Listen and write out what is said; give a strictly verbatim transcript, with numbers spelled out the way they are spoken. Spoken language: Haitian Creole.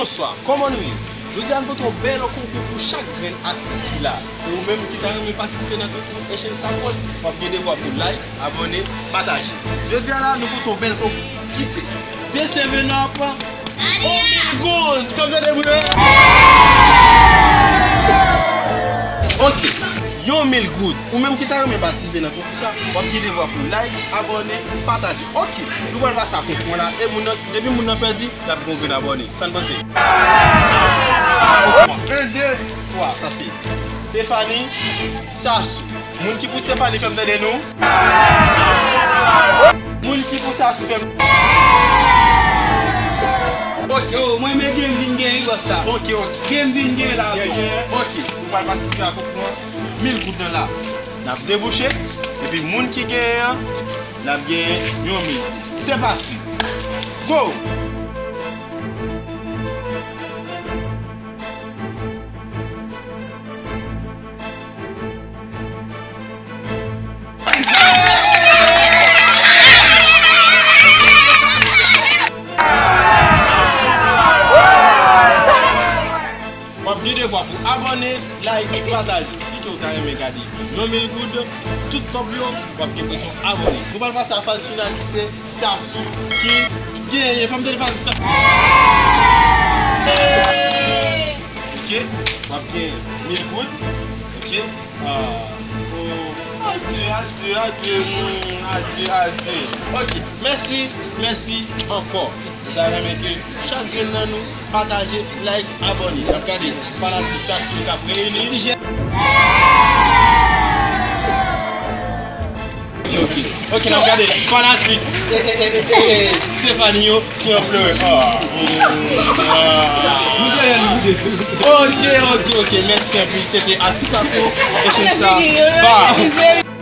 Bonswa, kòman nou ye? Jodi a nou pote yon bèl konkou pou chak grenn atis ki la. E ou menm ki ta renmen patisipe nan konkou Asian Star Gold, w ap gen devwa pou like, abòne, pataje. Jodi a la, nou pote yon bèl konkou ki se de seven up, yon mil goud. Fè m tande bri, wi. Ok, yon mil goud. Ou menm ki ta renmen patisipe nan konkou sa, w ap gen devwa pou like, abòne, pataje. Ok, nou pral pase a konkou la. E moun nan, depi moun nan pèdi, l ap gen yon grenn abòne. Sa n panse? Sa konkou an. En, de, twa. Sa se Stephanie, Sassou. Moun ki pou Stephanie, fè m tande nou. Moun ki pou Sassou, fè m. Ok. Yo, mwen, men gen vin gen, wi, bòs la. Ok, ok. Gen vin gen la, wi. Ok, nou pral patisipe a konkou an. Mil goud nan la. N ap debouche, epi moun ki genyen an, l ap genyen yon mil goud. Se pati. Go! W ap gen devwa pou abòne, like, pataje. Si ke w ta renmen gade yon mil goud, tout kòb yo, w ap gen presyon abòne. Nou pral pase a faz final ki se Sassou ki genyen. Fè m tande faz final. Ok, w ap gen mil goud. Ok. Ah, oh, adye, adye, adye, hmm, adye, adye. Ok, mèsi, mèsi ankò. M ta renmen ke chak grenn nan nou pataje, like, abòne. N ap gade fanatik Sassou k ap reyini. Ok, ok. Ok, n ap gade fanatik, e, e, e, e, e, Stephanie yo ki ap plere. Ah, ah. Ok, ok, ok. Mèsi anpil. Se te atis la pou Asian Star. Bye.